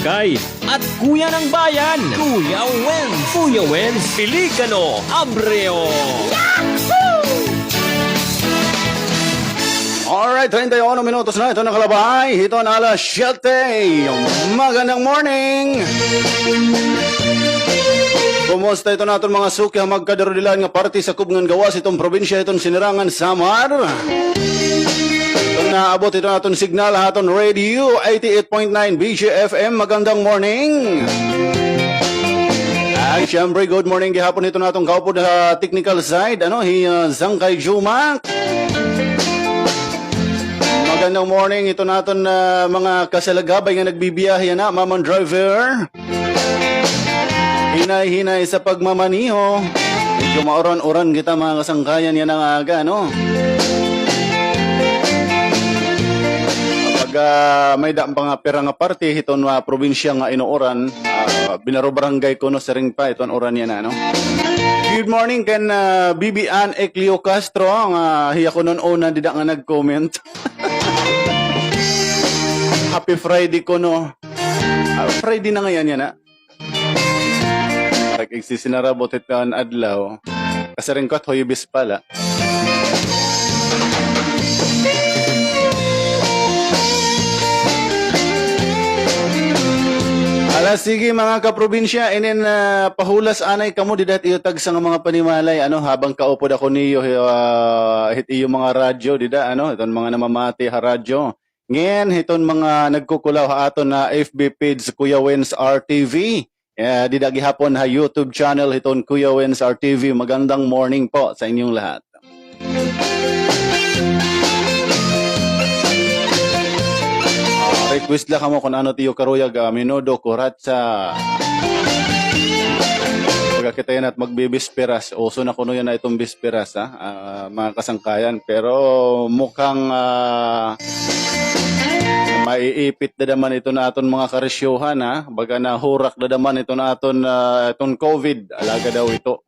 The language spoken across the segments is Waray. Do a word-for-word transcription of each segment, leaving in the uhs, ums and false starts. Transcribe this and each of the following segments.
Kay at Kuya ng Bayan, Kuya Wens. Kuya Wens Pelicano Abreu. Alright, treinta y uno minutos na ito nakalabay. Hiton alas siyete. Magandang morning. Kumusta iton aton mga suki ha magkadarudilan nga parte sa Kubngan gawas hiton probinsya hiton Sinirangan, Samar? Iton naabot iton aton signal ha aton radio, eighty-eight point nine B G F M. Magandang morning. At syempre, good morning gihapon hiton aton kaupod ha technical side, ano, hi, ah, Zangkay Jumac. Magandang morning hiton aton, ah, mga kasalagabay nga nagbibiyahe yana, Mamang Driver. Hinay-hinay sa pagmamaneho. Medyo mauran-uran kita, mga kasangkayan, yana nga aga, no? Pag, ah, may-ada pa nga pira nga parte hiton, ah, probinsya nga inuuran, ah, binarobarangay kuno, siring pa iton uran yana, no? Good morning kan, ah, Bibi Ann Eclio Castro, nga hiya kuno an una dida nga nag-comment. Happy Friday kuno. Ah, Friday na ngay-an yana, ah. Pag igsisinarabot iton adlaw. Kasiring ko at Huwebes pala. Ala, sige, mga kaprobinsya, inin, ah, pahulas anay kamo dida hit iyo tagsa nga mga panimalay, ano, habang kaupod ako niyo, ah, hit iyo mga radyo dida, ano, iton mga namamati ha radyo. Ngan hiton mga nagkukulaw ha aton nga F B page, Kuya Wens R T V. Eh, dida gihapon ha YouTube channel hiton Kuya Wens R T V. Magandang morning po sa inyong lahat. Ah, request la kamo kon ano it iyo karuyag, ah, menudo, kuratsa. Pagka kita yana it magbibisperas, uso na kuno yana iton bisperas, ha? Ah, mga kasangkayan. Pero mukhang, ah, maiipit na daman iton aton mga karisyohan, ha? Baga nahurak na daman iton aton, ah, iton COVID. Alaga daw ito.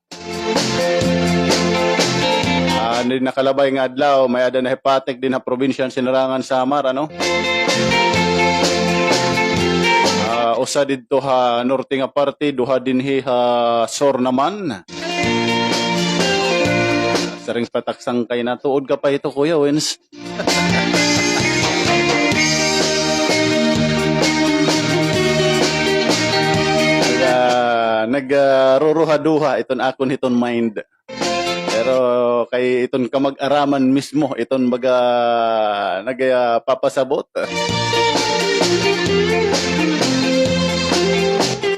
Ah, dinhi nakalabay nga adlaw, may-ada nahipatik dinhi ha probinsya han Sinirangan, Samar, ano? Ah, usa didto ha norte nga parte, duha dinhi ha sur naman. Siring pa it ak sangkay, natuod ka pa hito, Kuya Wens. Nag, ah, nag, ah, ruruhaduha iton akon hiton mind. Pero kay iton kamag-araman mismo iton baga nag, ah, papasabot.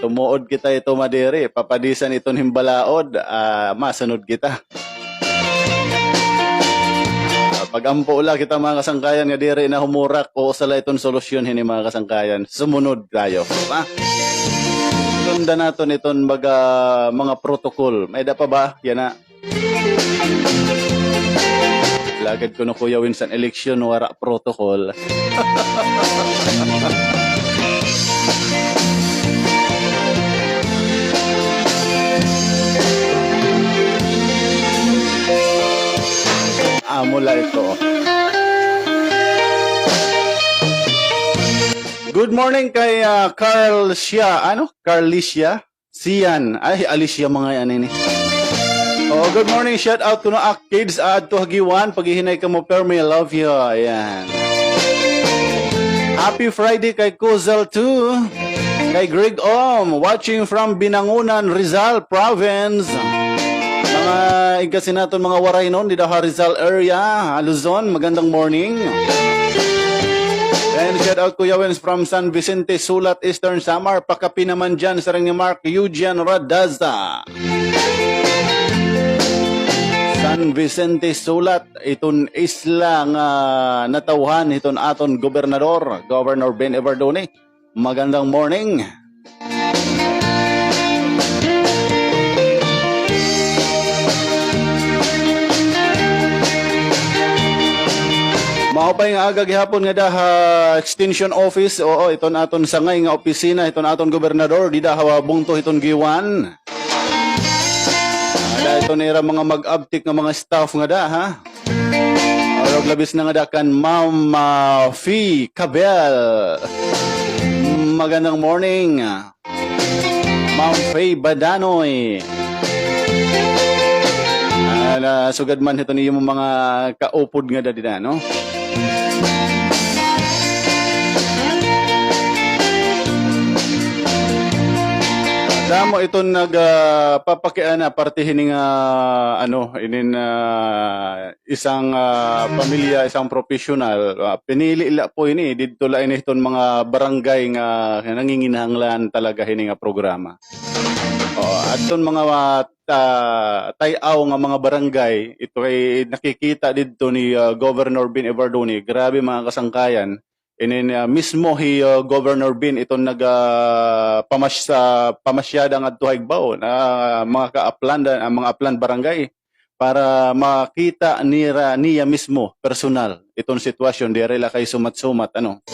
Tumuod kita ito madiri, papadisan iton himbalaod, ah, masunod kita. Ah, pag-ampo la kita, mga kasangkayan, nga diri na humurak, o usa la iton solusyon hini, mga kasangkayan. Sumunod tayo, ha? Sundan naton iton baga mga protocol. May-ada pa ba? Yana. Lagad kuno, Kuya Wens, an eleksyon, wara protocol. Amo la ito. Good morning kay, ah, Carl Sia. Ano? Carlicia? Sian. Ay, Alicia mga yan ini. Oh, good morning. Shout out kuno ak kids, aadto ha Guiuan. Paghihinay kamo permi. Love you. Ayan. Happy Friday kay Kuzel too. Kay Greg Om, watching from Binangonan, Rizal Province. Mga igkasi naton mga Waraynon dida ha Rizal area, ha Luzon, magandang morning. And shout out Kuya Wens from San Vicente Sulat, Eastern Samar. Pakapi naman dyan, siring ni Mark Eugene Radaza. San Vicente Sulat, iton isla nga natawhan hiton aton gobernador, Governor Ben Evardone. Magandang morning. Maupay nga aga gihapon ngada ha extension office. Oo, iton aton sangay nga opisina, iton aton gobernador, dida ha bungto hiton Guiuan. Ada iton ira mga mag-abtik nga mga staff ngada, ha? Arog labis na ngada kan Ma'am, ah, Fee Cabel. Magandang morning, Ma'am Faye Badanoy. Ah, nasugad man hiton iyo mga kaupod nga dida, no? Damo iton nag, ah, papakiana parte hini nga, ano, inin, ah, isang, ah, pamilya, isang professional, ah, pinili la po ini, didto la ini hiton mga barangay nga nanginginahanglan talaga hini nga programa. O, adton mga, ah, ta-, tay-aw nga mga barangay, ito ay nakikita didto ni, ah, Governor Ben Evardone. Grabe, mga kasangkayan. Inin, ah, mismo hi, ah, Governor Ben iton nag, ah, pamas-, ah, pamasyada ngadto ha igbaw na mga ka-Aplan, ah, mga Aplan barangay para makita nira, niya mismo, personal, iton sitwasyon, diri la kay sumat-sumat, ano.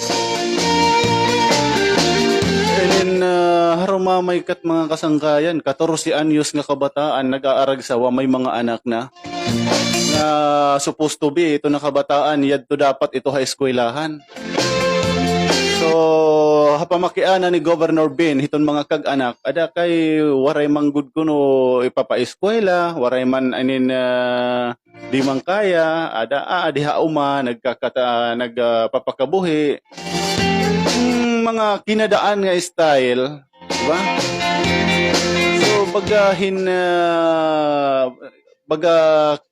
Inin, ah, harumamay kat mga kasangkayan, katorse anyos nga kabataan, nag-aaragsawa, may mga anak na. Nga supposed to be, ito na kabataan, yadto dapat ito ha eskwelahan. So, ha pamakiana ni Governor Ben, hiton mga kag-anak, ada kay waray man gud kuno ipapaeskwela, waray man anin, ah, di man kaya, ada, ah, diha uma, nagkakata-, nag, ah, papakabuhi. Hmm, mga kinadaan nga style, di ba? So, baga hin-, ah, baga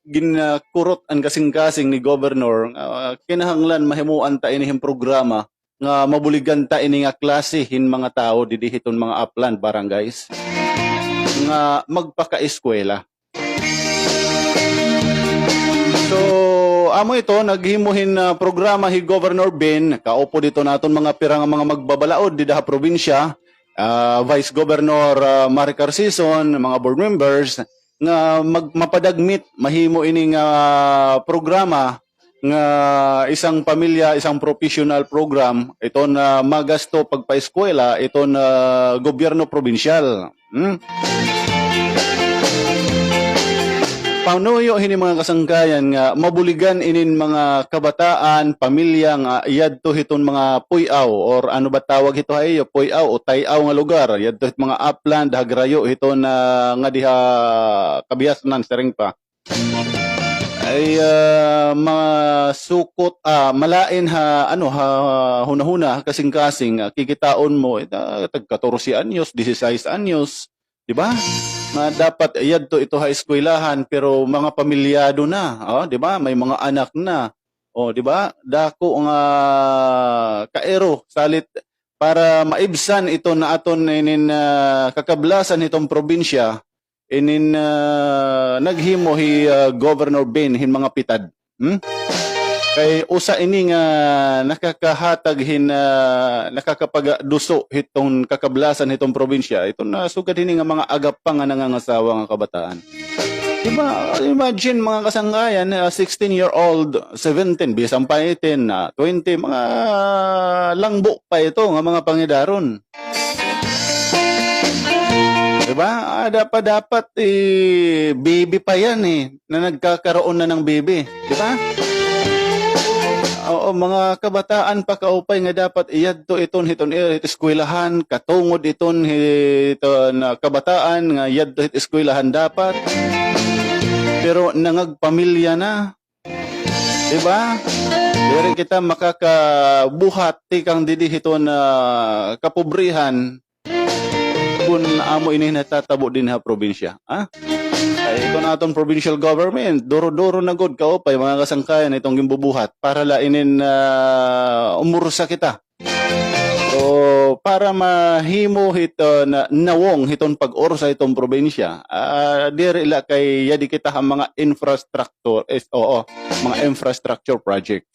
ginkurot an kasingkasing ni Governor, ah, kinahanglan mahimuan ta ini hin programa nga mabuligan ta ini nga klase hin mga tawo didi hiton mga Aplan barangays nga magpakaeskwela. So, amo ito, naghimo hin, ah, programa hi Governor Ben, kaupod iton aton mga pira nga mga magbabalaod dida ha probinsya, ah, Vice Governor, ah, Maricar Sison, mga board members, nga mag-, mapadagmit, mahimo ini nga programa nga isang pamilya, isang professional program, iton magasto pagpaeskwela, iton gobyerno probinsyal. Hmm? Panuyo hini mga kasangkayan nga mabuligan inin mga kabataan, pamilya nga yadto hiton mga puy-aw, or ano ba tawag hito ha iyo, puy-aw o tay-aw nga lugar, yadto hit mga upland, hagrayo hiton, ah, nga diha kabiasnan, siring pa. Ay, ah, masukot, ah, malain ha, ano, ha hunahuna, kasingkasing, ah, kikitaon mo, eh, ta-, tag katorse anyos, disisais anyos, di ba? Nga dapat yadto ito ha eskwelahan, pero mga pamilyado na, oh, di ba? May mga anak na. Oh, di ba? Dako nga kairo, salit para maibsan ito na aton inin, ah, kakablasan hiton probinsya, inin, ah, naghimo hi, ah, Governor Ben hin mga pitad. Hmm? Kay usa ini nga nakakahatag hin, ah, nakakapagduso hiton kakablasan hiton probinsya. Iton, ah, sugad hini nga mga agap pa nga nangangasawa nga kabataan. Di ba? Imagine, mga kasangkayan, ah, sixteen-year-old, seventeen, bisan pa eighteen, ah, twenty, mga langbo pa ito nga mga pangidaron. Di ba? Ada pa dapat, eh, baby pa yan, eh, na nagkakaroon na ng baby. Di ba? Oo, mga kabataan pa kaupay nga dapat iyadto iton hiton, eh, hit eskwelahan, katungod iton hiton, ah, kabataan nga yadto hit eskwelahan dapat. Pero nangagpamilya na. Di ba? Diri kita makakabuhat tikang didi hiton kabubrehan kon amo ini natatabo dinhi ha probinsya, ha? Ay, iton aton provincial government, duro-duro na gud kaupay, mga kasangkayan, iton ginbubuhat para la inin, ah, umursa kita. So, para mahimo hiton nawong hiton pag-ursa hiton probinsya, ah, diri la kay yadi kita ha mga infrastructure, is, oo, mga infrastructure project.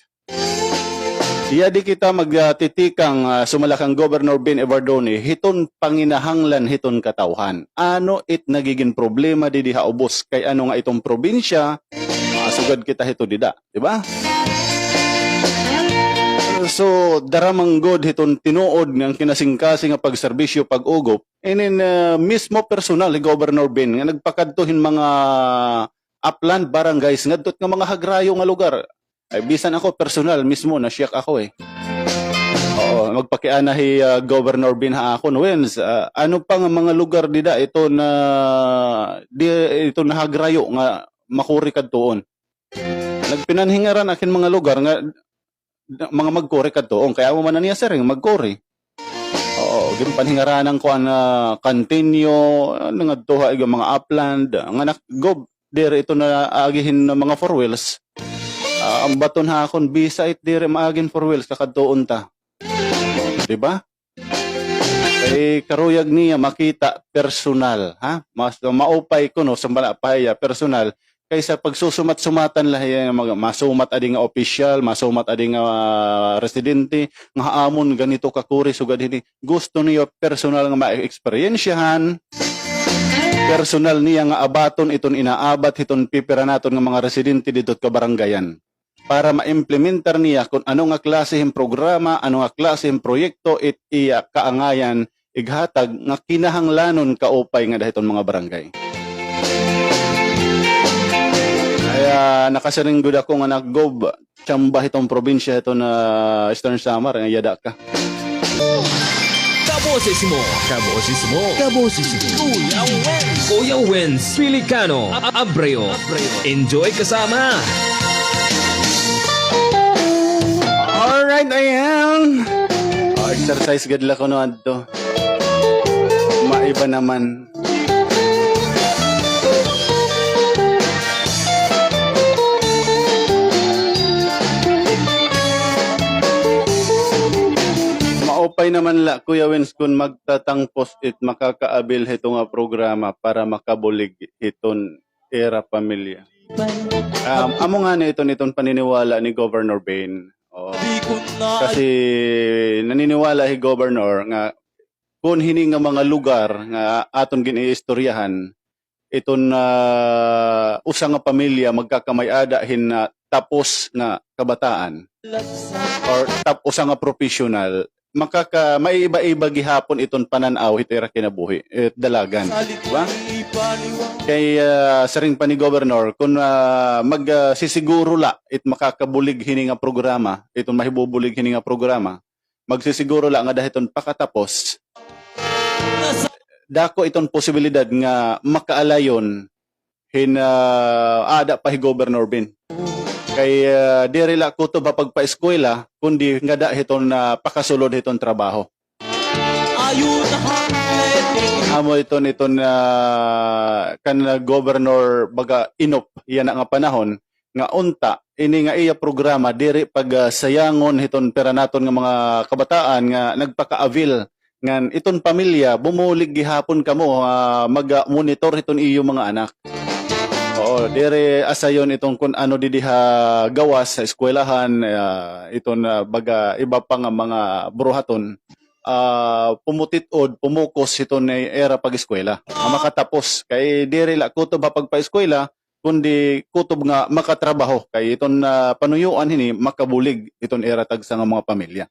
Yadi kita magtitikang, ah, sumala kan Governor Ben Evardone, hiton panginahanglan hiton katawhan. Ano it nagigin problema didi ha ubos? Kay ano nga iton probinsya, masugad kita hito dida, di ba? So, dara man gud hiton tinuod nga kinasingkasing nga pagserbisyo, pag-ugop, inin, ah, mismo personal ni Governor Ben nga nagpakadto hin mga upland barangays ngadto nga mga hagrayo nga lugar. Ay, bisan ako, personal mismo, na-shock ako, eh. Oo, Magpakiana hi, ah, Governor Bin ha akon, Wens, ah, ano pa nga mga lugar dida iton, ah, di, iton nahagrayo nga makuri kadtuon? Nagpinanhingaran ak hin mga lugar nga mga magkuri kadtuon. Kay amo man na niya siring, magkuri. Oo, ginpanhingaran an kuan, ah, Cantinio, ah, nangadto ha mga Upland, ah, nga nak-, Gov, diri ito na agi hin mga four wheels. Ah, an baton ha akon, bisa it diri maagi hin four wheels, kakadtuon ta. Di ba? Kay karuyag niya makita personal, ha? Mas maupay kuno sa bala pa hiya, personal, kaysa pagsusumat-sumatan la hiya, mag-, masumat adi nga opisyal, masumat adi nga, ah, residente, nga ha amon ganito kakuri sugad hini. Gusto niya personal nga ma-eksperyensyahan, personal niya nga abaton iton inaabat hiton pipira naton nga mga residente didto ha kabarangayan, para ma-implementar niya kon ano nga klase hin programa, ano nga klase hin proyekto it iya kaangayan ighatag nga kinahanglanon kaupay ngada hiton mga barangay. Kay nakasiring gud ako nga nag-, Gov, tsamba hiton probinsya hiton, ah, Eastern Samar, nga yada ka. Kaboses mo. Kaboses mo. Kaboses mo. Kuya Wens. Kuya Wens Pilicano. A-, Abreu. Enjoy kasama. Alright, ayan. Oh, exercise gad la kuno adto. Maiba naman. Maupay naman la, Kuya Wens, kon magtatangpos it makakaabil hito nga programa para makabulig hiton ira pamilya. Um, amo ngani iton, iton paniniwala ni Governor Bain. Oo. Kasi naniniwala hi Governor nga kon hini nga mga lugar nga aton gin-iistoryahan, iton, ah, usa nga pamilya magkakamay-ada hin, ah, tapos nga kabataan or tap-, usa nga professional, makaka-, maiiba-iba gihapon iton panan-aw hit ira kinabuhi, it dalagan, di ba? Kay, ah, siring pa ni Governor, kon, ah, mag, ah, sisiguro la it makakabulig hini nga programa, iton mahibubulig hini nga programa, magsisiguro la ngada hiton pakatapos, dako iton posibilidad nga makaalayon hin, ah, aada pa hi Governor Bain. Kay, ah, diri la kutob ha pagpaeskwela, kundi ngada hiton, ah, pakasulod hiton trabaho. Amo iton, iton, ah, kan, ah, Governor baga inop yana nga panahon, nga unta ini nga iya programa diri pag, ah, sayangon hiton pira naton nga mga kabataan nga nagpaka-avail ngan iton pamilya, bumulig gihapon kamo, ah, mag, ah, monitor hiton iyo mga anak. Oo, diri asayon iton kun ano didi ha gawas, ha eskwelahan, ah, iton, ah, baga iba pa nga mga buruhaton, ah, pumutit-od, pumukos hiton ira pag-eskwela. Nga makatapos, kay diri la kutob ha pagpaeskwela, kundi kutob nga makatrabaho, kay iton, ah, panuyoan hini makabulig iton ira tagsa nga mga pamilya.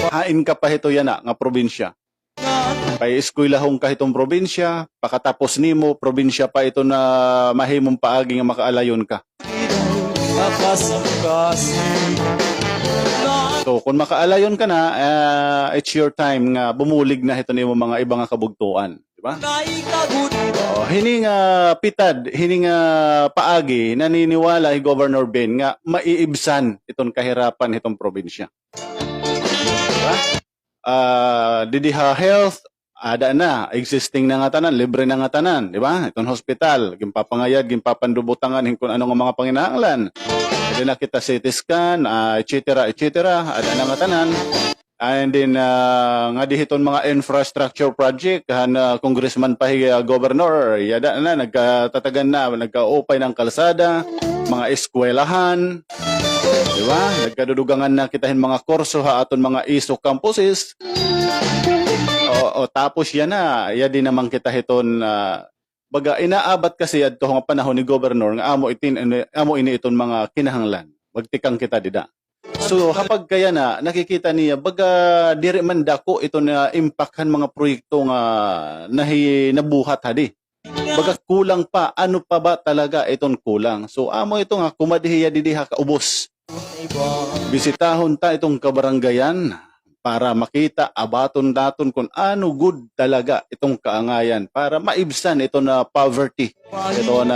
Hain ka pa hito yana nga probinsya? Kay eskwelahon ka hiton probinsya, pakatapos nimo, probinsya pa iton mahimong paagi nga makaalayon ka. So, kon makaalayon ka na, ah, it's your time nga bumulig na hiton imo mga iba nga kabugtoan, di ba? O, hini nga pitad, hini nga paagi, naniniwala hi Governor Bain nga maiibsan iton kahirapan hiton probinsya. Di ba? Ah, didi ha health, ada na, existing na ngatanan, libre na ngatanan, di ba? Iton hospital, ginpapangayad, ginpapandubutangan hin kun ano nga mga panginahanglan. Ada na kita C T scan, ah, et cetera, et cetera, ada na ngatanan. And then, ah, ngadi hiton mga infrastructure project, han, ah, congressman pa hi, ah, governor, yada na, nagkatatagan na, nagkaupay na hin kalsada, mga eskwelahan, di ba? Nagkadudugangan na kita hin mga kurso ha aton mga ESO campuses. O, o, tapos yana, yadi naman kita hiton, ah, baga, inaabat kasi adto nga panahon ni Governor nga amo itin-, amo ini iton mga kinahanglan. Magtikang kita dida. So, ha pagkayana, nakikita niya, baga, diri man dako iton impact han mga proyekto nga nahi-, nabuhat hadi. Baga kulang pa, ano pa ba talaga iton kulang? So, amo ito nga, kumadto hiya didi ha kaubos. Bisitahon ta iton kabarangayan para makita, abaton naton kon ano gud talaga iton kaangayan para maibsan iton poverty iton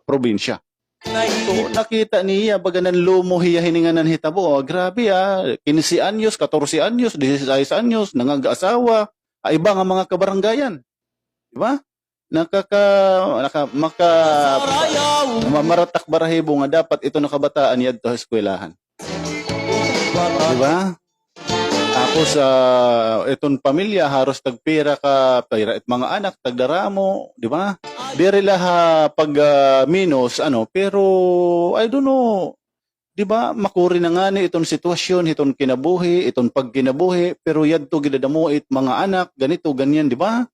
probinsya. So, nakita niya, baga nanlumo hiya hini nga nanhitabo. Ah, grabe, ah. Kinse anyos, katorse anyos, disisais anyos, nangag-asawa. Ah, iba nga mga kabarangayan. Di ba? Nakaka-, naka-, maka-, mamaratak barahibo nga dapat ito nga kabataan yadto ha eskwelahan. Di ba? Tapos, ah, iton pamilya, haros tagpira ka, pira it mga anak, tagdaramo, di ba? Diri la ha pag, ah, minus, ano, pero, I don't know, di ba, makuri na ngani iton sitwasyon, iton kinabuhi, iton pagkinabuhi, pero yadto gidadamo it mga anak, ganito, ganyan, di ba?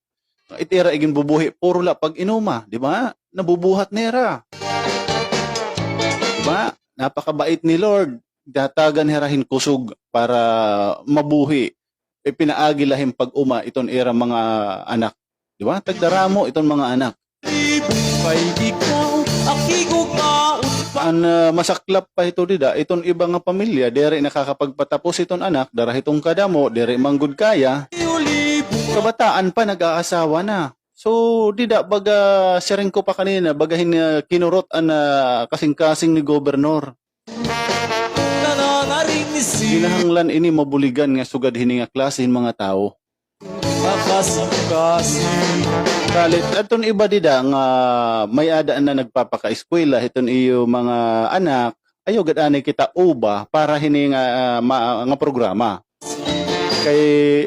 It ira iginbubuhi, puro la pag-inuma, di ba? Nabubuhat nira. Di ba? Napakabait ni Lord. Tatagan hira hin kusog para mabuhi. Ipinaagi la hin pag-uma iton ira mga anak. Di ba? Tagdaramo iton mga anak. An, ah, masaklap pa hito dida, iton iba nga pamilya, diri nakakapagpatapos iton anak, dara hiton kadamo, diri man gud kaya. Kabataan pa, nag-aasawa na. So, dida, baga, siring ko pa kanina, baga hin, ah, kinurot an, ah, kasingkasing ni Gobernor. Kinahanglan ini mabuligan nga sugad hini nga klase hin mga tawo. Kalit, adton iba dida nga may-ada na nagpapakaeskwela hiton iyo mga anak, ayaw gad anay kita uba para hini nga, ah, ma-, nga programa. Kay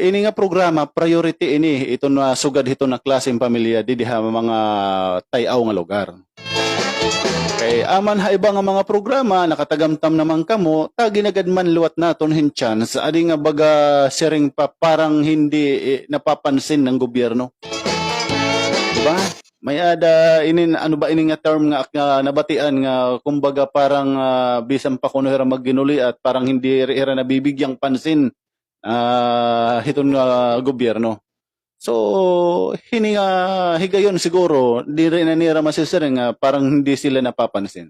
ini nga programa, priority ini, iton, ah, sugad hiton nga klase hin pamilya didi ha mga tay-aw nga lugar. Kay aman ha iba nga mga programa, nakatagamtam naman kamo, ta ginagad man liwat naton hin chance, adi nga baga siring pa, parang hindi, eh, napapansin ng gobyerno. Di ba? May-ada inin, ano ba ini nga term nga, nga nabatian nga, kumbaga, parang, ah, bisan pa kuno hira magginuliat, parang hindi hira nabibigyang pansin, ah, hiton nga gobyerno. So, hini nga higayon siguro, diri na nira masisiring nga parang hindi sila napapansin.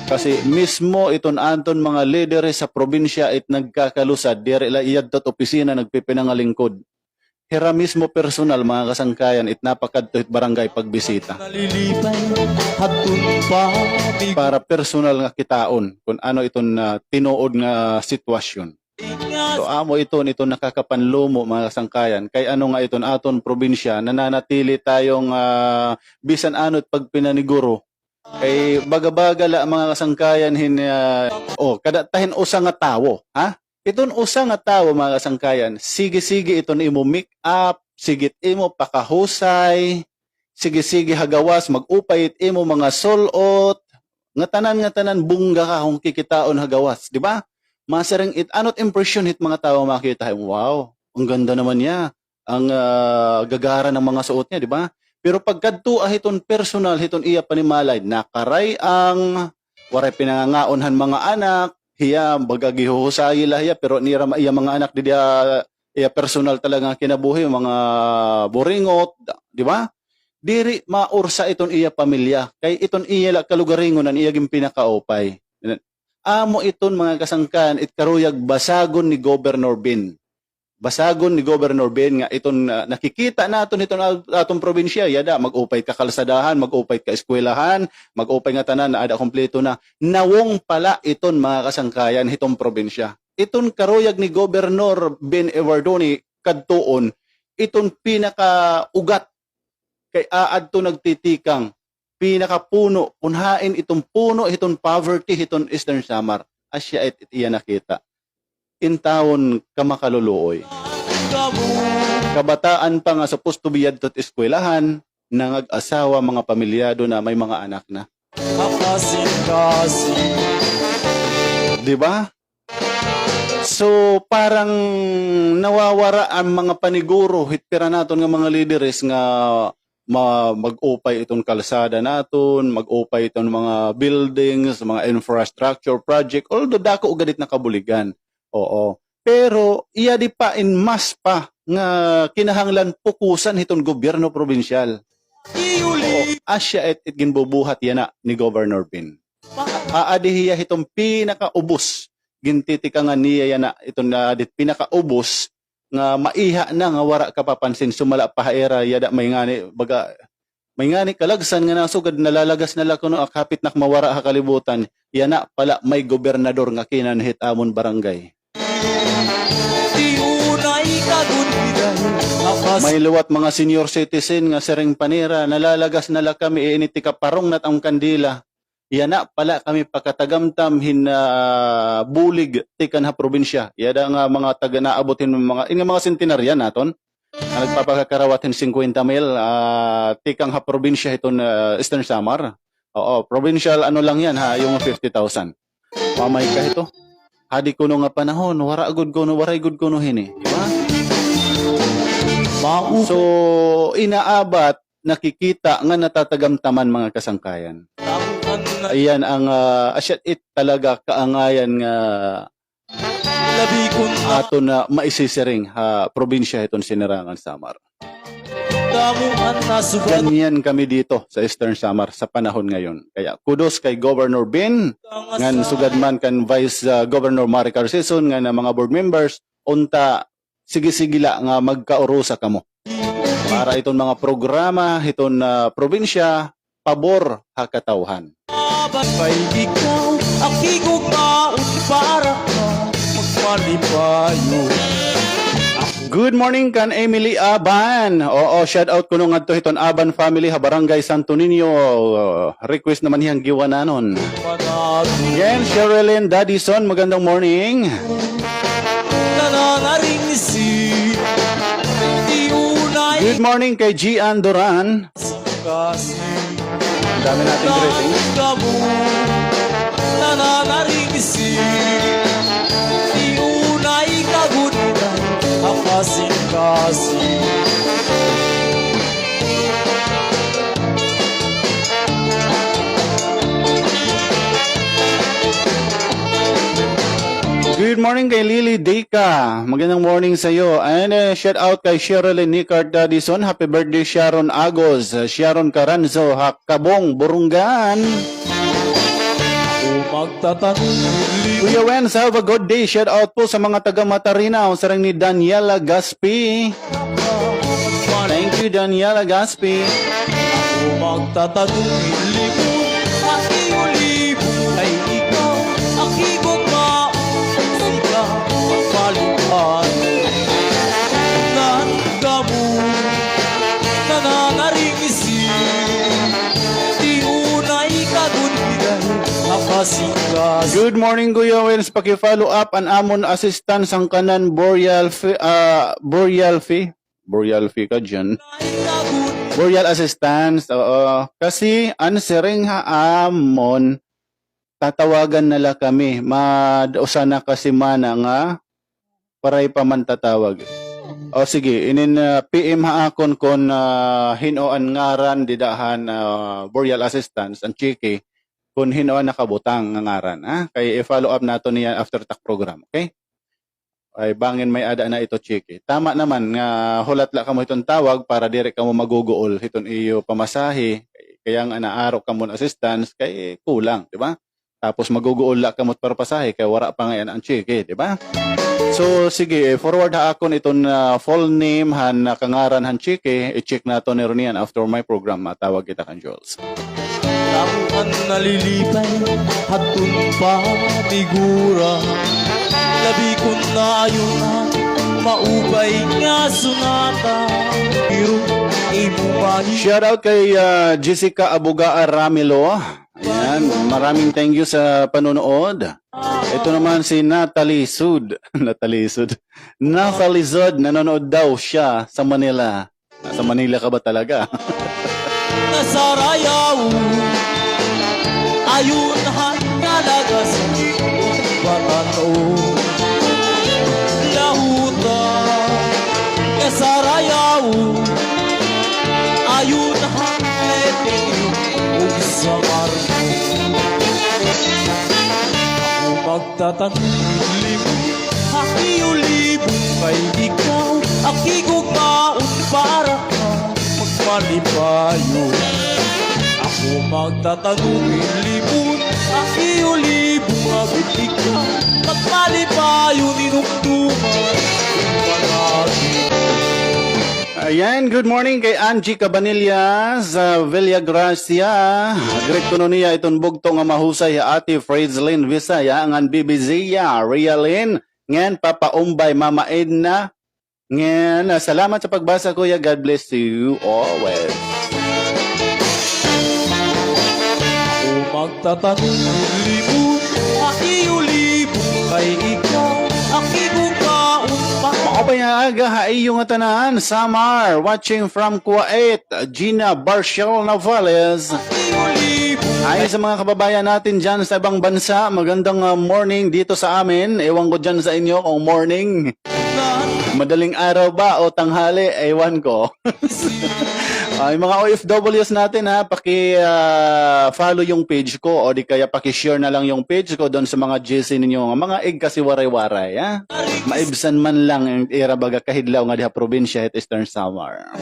Kasi mismo iton aton mga lideres sa probinsya it nagkakalusad, diri la iyadto it opisina nagpipinangalingkod. Hira mismo personal, mga kasangkayan, it napakadto hit barangay pagbisita. Para personal nga kitaon kun ano iton, ah, tinuod nga sitwasyon. So, amo iton, iton nakakapanlumo, mga kasangkayan. Kay ano nga iton aton probinsya, nananatili tayong, ah, bisan ano it pagpinaniguro. Kay baga-baga la, mga kasangkayan, hin, ah, oh, kada ta hin usa nga tawo, ha? Iton usa nga tawo, mga kasangkayan, sige-sige iton imo make-up, sige it imo pakahusay, sige-sige ha gawas, mag-upay it imo mga sul-ot, ngatanan, ngatanan, bongga ka kon kikitaon ha gawas, di ba? Masiring it, ano it impresyon hit mga tawo makita, "Wow, ang ganda naman niya. Ang, ah, gagara ng mga suot niya," di ba? Pero pagkadto, ah, hiton personal, hiton iya panimalay, nakaray-ang, waray pinangangaon han mga anak, hiya, baga gihuhusayi la hiya, pero nira ma-, iya mga anak didi, ah, iya personal talaga nga kinabuhi, mga buringot, di ba? Diri maursa iton iya pamilya, kay iton iya la kalugaringon an iya ginpinakaupay. Amo iton, mga kasangkayan, it karuyag basagon ni Governor Ben. Basagon ni Governor Ben nga iton, ah, nakikita naton hiton a-, aton probinsya, yada, mag-upay ka kalsadahan, mag-upay ka eskwelahan, mag-upay ngatanan, ada kumpleto na. Nawong pala iton, mga kasangkayan, hiton probinsya. Iton karuyag ni Governor Ben Evardone kadtuon, iton pinakaugat kay aadto nagtitikang pinakapuno, kun hain iton puno hiton poverty hiton Eastern Samar. Asya it, it iya nakita. Intawon, kamakaluluoy. Kabataan pa nga supposed to be yadto hit eskwelahan, nangag-asawa, mga pamilyado na, may mga anak na. Di ba? So, parang nawawara an mga paniguro hit pira naton nga mga lideres nga ma-, mag-upay iton kalsada naton, mag-upay iton mga buildings, mga infrastructure project, although dako gad it nakabuligan. Oo. Pero iya di pa in mas pa nga kinahanglan pukusan hiton gobyerno probinsyal. Oo, asya it, it ginbubuhat yana ni Governor Ben. Aadi hiya hiton pinakaubos. Gintitikangan niya yana iton, ah, dit pinakaubos nga maiha na nga wara kapapansin, sumala pa ha ira, yada may ngani, baga, may ngani kalagsan nga nasugad, nalalagas na la kuno ak hapit nak mawara ha kalibutan. Yana pala may gobernador nga kinanhit amon barangay. May liwat mga senior citizen nga siring pa nira, nalalagas na la kami, iinit tika parungnat an kandila. Yana pala kami pakatagamtam hin, ah, bulig tikang ha probinsya. Yada nga mga taga naabot hin mga, in nga mga sentenaryan naton. Nga nagpapakakarawat hin singkwenta mil, ah, tikang ha probinsya hiton, ah, Eastern Samar. Oo, provincial ano lang yan ha, yung fifty thousand. Mamay ka hito. Hadi kuno nga panahon, wara gud kuno, waray gud kuno hini. Di ba? So, inaabat, nakikita nga natatagamtaman, mga kasangkayan. Ayan ang, ah, asya it talaga kaangayan nga aton na maisisiring ha probinsya hiton Sinirangan Samar. Ganyan kami dito sa Eastern Samar sa panahon ngayon. Kaya kudos kay Governor Ben, ngan sugad man kan Vice, ah, Governor Maricar Sison, ngan mga board members, unta sige-sige la nga magkaurusa kamo para iton mga programa hiton, ah, probinsya, pabor ha katawhan. Good morning kan Emily Aban. Oo, shout out kuno ngadto hiton Aban family ha Barangay Santo Niño. Uh, request naman hiyang giwananon. Yan, Sherilyn Dadison, magandang morning. Good morning kay Gian Duran. Ang dami nating greetings. Good morning kay Lily Dica. Magandang morning sa iyo. And, uh, shout out kay Sherilyn Nicard Dadison. Happy birthday, Sharon Agos, uh, Sharon Caranzo, ha Kabong, Borongan. Kuya Wens, have a good day. Shout out po sa mga taga Matarinaw, siring ni Daniela Gaspi. Thank you, Daniela Gaspi. Good morning, Kuya Wens. Paki-follow up an amon assistance han kanan burial fee, ah, burial fee. Burial fee ka dyan. Burial assistance, oo. Kasi an siring ha amon, tatawagan na la kami. Mad-usa na ka semana nga waray pa man tatawag. O sige, inin, ah, P M ha akon kon, ah, hin-o an ngaran dida han, ah, burial assistance, an tseke, kon hin-o an nakabutang nga ngaran, ha? Kay i-follow up naton niyan after tak program, okay? Ay, bangin may-ada na ito tseke. Tama naman nga hulat la kamo hiton tawag para diri kamo maguguol hiton iyo pamasahe. Kay an aaro kamo hin assistance kay kulang, di ba? Tapos maguguol la kamo hit parpasahe kay wara pa ngay-an an tseke, di ba? So, sige, eh, forward ha akon iton, ah, full name han, ah, kangaran han tseke. I-check naton niyan after my program. Matawag kita kan Jules. Shout out kay, ah, Jessica Abugaa Ramilo. Ayan, maraming thank you sa panonood. Ito naman si Natalie Sud. Natalie Sud. Natalie Sud, nanonood daw siya sa Manila. Nasa Manila ka ba talaga? Ayan, good morning kay Angie Cabanillas, ah, Villagracia. Greet kuno niya iton bugto nga mahusay ha Ate Fredslyn Visaya, ngan Bibi Zia, Rialyn, ngan Papa Umbay, Mama Edna, Ngan, ah, salamat sa pagbasa, kuya. God bless you always. Maupay nga aga ha iyo ngatanan, Samar, watching from Kuwait, Gina Barcial Navales. Hi sa mga kababayan natin dyan sa ibang bansa, magandang, ah, morning dito sa amin. Ewan ko dyan sa inyo kung morning. Madaling araw ba o tanghali? Ewan ko. Ay, mga O F Ws natin, ha, paki, ah, follow yung page ko o di kaya paki-share na lang yung page ko doon sa mga G C ninyo, mga igkasiwaray-waray, ha. Maibsan man lang ang ira baga kahidlaw nga diha probinsya hit Eastern Samar.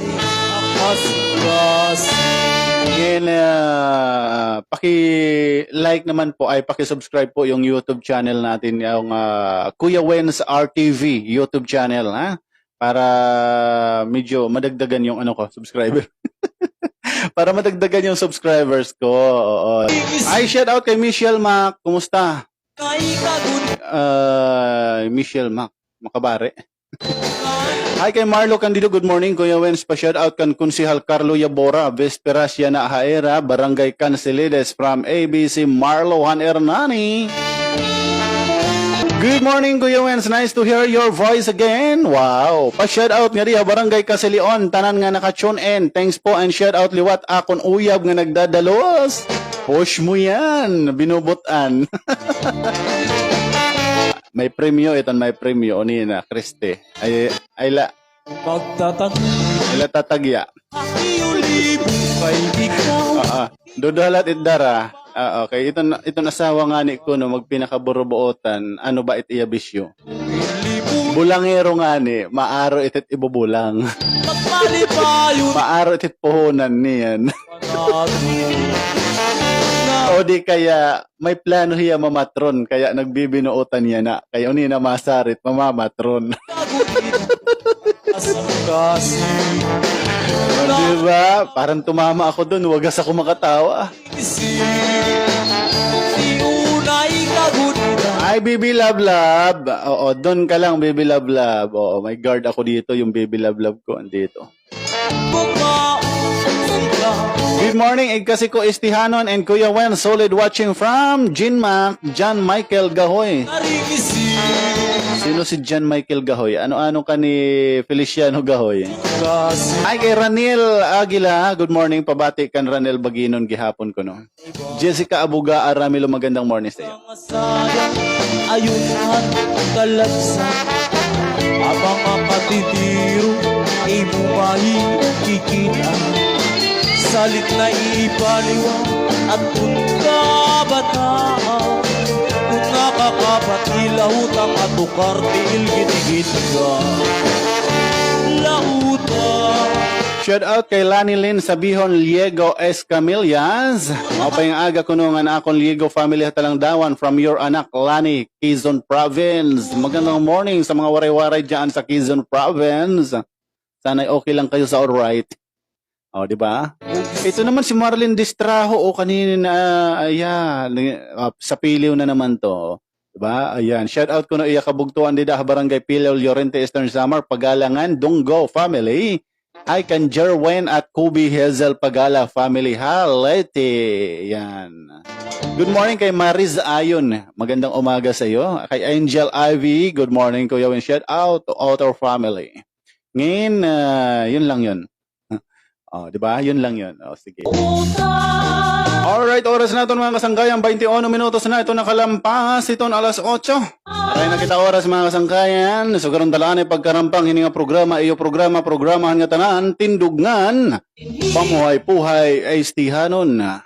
Ngan, ah, paki-like naman po, ay paki-subscribe po yung YouTube channel natin, yung, ah, Kuya Wens R T V YouTube channel, ha? Para medyo madagdagan yung ano ko, subscriber. Para madagdagan yung subscribers ko. Oo. Ay, shout out kay Michelle Mac. Kumusta? Ah, Michelle Mac. Makabare. Hi kay Marlo Candido. Good morning, Kuya Wens. Pa-shout out kan Konsehal Carlo Yabora. Vesperas yana ha ira, Barangay Cancelides from A B C Marlo han Hernani. Good morning, Kuya Wens. Nice to hear your voice again. Wow. Pa-shout out ngadi ha Barangay Casilion. Tanan nga naka-tune in. Thanks po and shout out liwat akon uyab nga nagdadalos. Push mo yan. Binubut-an. May premyo, iton may premyo. Unina, Christy. Ay, ay la. Ay la tatagya. Oo. Duduha la it dara. Oo, kay iton, iton asawa ngani kuno magpinakaburubuotan. Ano ba it iya bisyo? Bulangero ngani, maaro it it ibubulang. Maaro it it puhunan niyan. O di kaya, may plano hiya mamatron, kaya nagbibinuotan yana. Kay unina masarit, mamamatron. O, di ba? Parang tumama ako dun, wagas ako makatawa. Ay, Bibi Love Love. Oo, dun ka lang, Bibi Love Love. Oo, may guard ako dito, yung Bibi Love Love ko, andito. Good morning, igkasi ko Estihanon and Kuya Wen, solid watching from Jean Mac, John Michael Gahoy. Sino si John Michael Gahoy? Ano-ano ka ni Feliciano Gahoy? Ay, kay Ranil Aguila, good morning, pabati kan Ranil Baginon gihapon kuno. Jessica Abuga Aramilo, magandang morning sa iyo. Sayang, ayunan, kalabsan, abang makatitiro, imo mahikikita. Salit na ipaliwan, at kun kabataan, kun nakakapat, ilahutang, at ukar, tiil, gitgit ka. Lahuta. Shout out kay Lani Lynn Sabihon Liego Escamillas. Maupay nga aga kuno ngan akon Liego family ha Talangdawan from your anak Lani, Quezon Province. Magandang morning sa mga Waray-Waray dyan sa Quezon Province. Sana'y okay lang kayo sa all right. O, di ba? Ito naman si Marlene Distraho, o, kanina, ayan, ah, sa Piliw na naman to. Di ba? Ayan, shout out kuno iya kabugtoan dida ha Barangay Piliw, Llorente, Eastern Samar, Pagalangan, Dunggo family. Hi kan Jerwin at Kubi Hazel Pagala family ha Leyte. Yan. Good morning kay Mariz Ayon. Magandang umaga sa iyo. Kay Angel Ivy, good morning, Kuya Win. Shout out to all our family. Ngayon, ah, yun lang yun. O, di ba? Yun lang yun. O, sige. Alright, oras naton, mga kasangkayan, baynte uno minutos na ito nakalampas iton alas otso. Aray na kita oras, mga kasangkayan. So, karon ta la anay pagkarampang hini nga programa, iyo programa, programa han ngatanan, Tindog ngan Pamuhay-puhay Estihanon.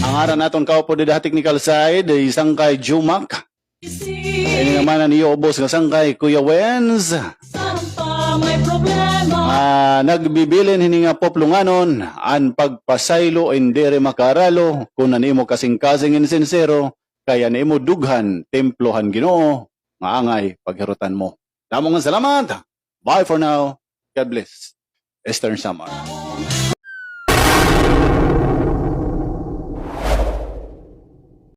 Ang ngaran naton kaupod dida ha technical side, isang kay Jumac. Ini naman an iyo ubos nga sangkay, Kuya Wens. May problema. Ah, nagbibilin hini nga poplonganon, an pagpasaylo in diri makaralo, kun an imo kasingkasing in sinsero, kay an imo dughan, templo han Ginoo, nga angay paghirutan mo. Damo nga salamat. Bye for now. God bless. Eastern Samar.